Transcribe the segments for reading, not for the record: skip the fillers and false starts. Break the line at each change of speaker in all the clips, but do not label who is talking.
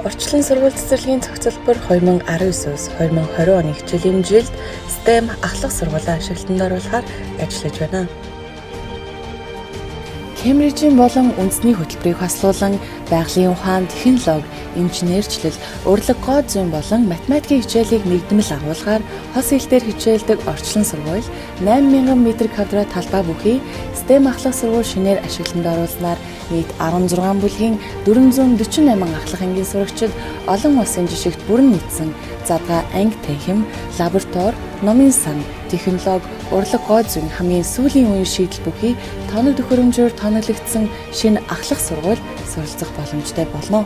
Орчлон сургууль цэцэрлэгийн зохицолбор 2019-өөс 2020 оны хичээлийн жилд STEM ахлах сургуулаа ашиглалтанд оруулахаар ажиллаж байна. Кембрижийн болон үндэсний хөтөлбөрийг хослуулан байгалийн ухаан, технологи, инженерчлэл, урлаг, гоо зүйн болон математикийн хичээлийг нэгдмэл агуулгаар хос хэл дээр хичээлдэг орчлон сургууль 8000 м квадрат талбай бүхий STEM ахлах сургууль шинээр ашиглалтанд оруулснаар нийт 16 бүлгийн 448 ахлах ангийн сурагчид олон улсын жишигт бүрэн нийцсэн задгаа анги танхим, лаборатори, номын сан, технологи, урлаг, гоо зүйн хамгийн сүүлийн үеийн шийдэл бүхий тоног төхөөрөмжөөр тоноглогдсон шинэ ахлах сургууль суралцах боломжтой болно.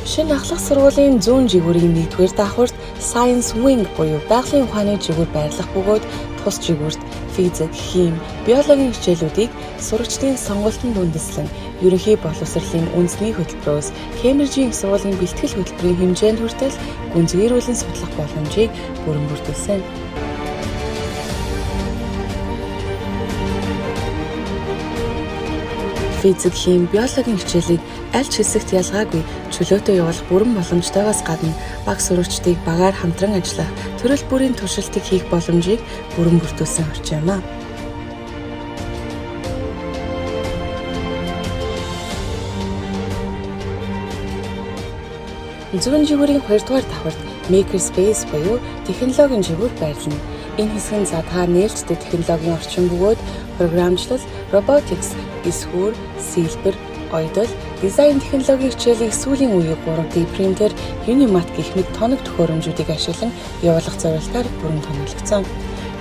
Шинэ ахлах сургуулийн зүүн жигүүрийн 1-р давхарт Science Wing буюу байгалийн ухааны жигүүр байрлах бөгөөд тус жигүүрт физик, хими, биологийн хичээлүүдийг сурагчдын сонголтод үндэслэн ерөнхий боловсролын үндэсний хөтөлбөрөөс Кембрижийн их сургуулийн бэлтгэл хөтөлбөрийн хэмжээнд хүртэл гүнзгийрүүлэн судлах боломжийг бүрэн бүрдүүлсэн. Физик, хими, биологийн хичээлийг аль ч хэсэгт ялгаагүй чөлөөтэй явуулах бүрэн боломжтойгоос гадна баг сурагчдыг багаар хамтран ажиллах, төрөл бүрийн туршилтыг хийх боломжийг бүрэн бүрдүүлсэн орчин юм а. Зүүн жигүүрийн 2-р давхарт Makerspace буюу технологийн жигүүр байрлана. Энэ хэсэг нь задгаа нээлттэй технологийн орчин бөгөөд програмчлал, роботикс, эсхүүр, сэлбэр, оёдол, дизайн технологийн хичээлийг сүүлийн үеийн 3D принтер, Unimat гэх мэт тоног төхөөрөмжүүдийг ашиглан явуулах зорилгоор бүрэн тоноглогдсон.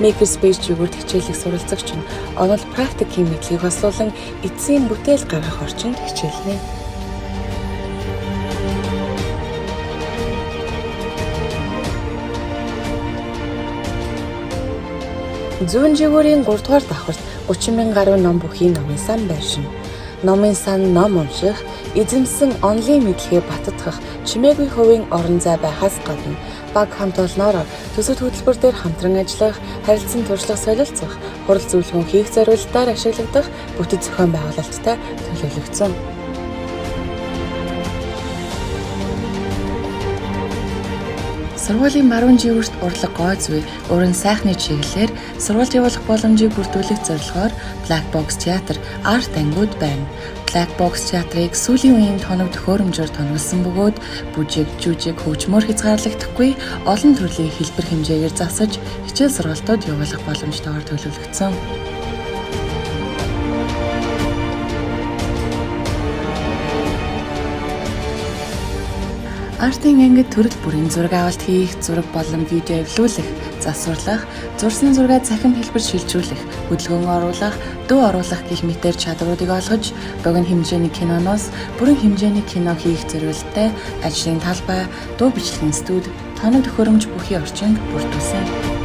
Makerspace жигүүрт хичээлэх суралцагч нь онол практикийн мэдлэгийг хослуулан эцсийн бүтээл гаргах орчинд хичээлнэ. Зүүн жигүүрийн 3-р давхарт 30,000 гаруй ном бүхий номын сан байршина. Номын сан ном унших, эзэмсэн онлын мэдлэгээ баттгах чимээгүй хувийн орон зай байхаас гадна баг хамт олноороо төсөл хөтөлбөр дээр хамтран ажиллах, харилцан туршлага солилцох, хурал зөвлөгөөн хийх зориултаар ашиглагдах бүтэц зохион байгуулалттай төлөвлөгдсөн. Сургуулийн баруун жигүүрт урлаг гоо зүй, уран сайхны чиглэлээр сургалт явуулах боломжийг бүрдүүлэх зорилгоор Black Box театр, арт ангиуд байна. Black Box театрыг сүүлийн үеийн тоног төхөөрөмжөөр тоноглосон бөгөөд бүжиг, жүжиг, хөгжмөөр хязгаарлагдахгүй олон төрлийн хэлбэр хэмжээгээр засаж хичээл сургалтууд явуулах боломжтойгоор төлөвлөгдсөн. Артын ангид төрөл бүрийн зураг авалт хийх, зураг болон видео эвлүүлэх, засварлах, зурсан зургаа цахим хэлбэр шилжүүлэх, хөдөлгөөн оруулах, дуу оруулах гэх мэтээр чадваруудыг олгож, богино хэмжээний киноноос бүрэн хэмжээний кино хийх зориулттай ажлын талбай, дуу бичлэгийн студи, тоног төхөөрөмж бүхий орчинд бүрдүүлсэн.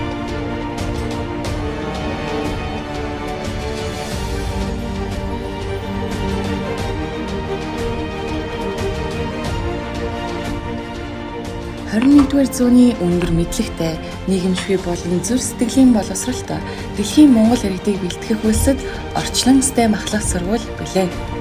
21-р зууны өндөр мэдлэгтэй, нийгэмшгүй болон зүр сэтгэлийн боловсролтой дэлхийн монгол иргэдийг бэлтгэх үйлсэд орчлон STEM ахлах сургууль билээ.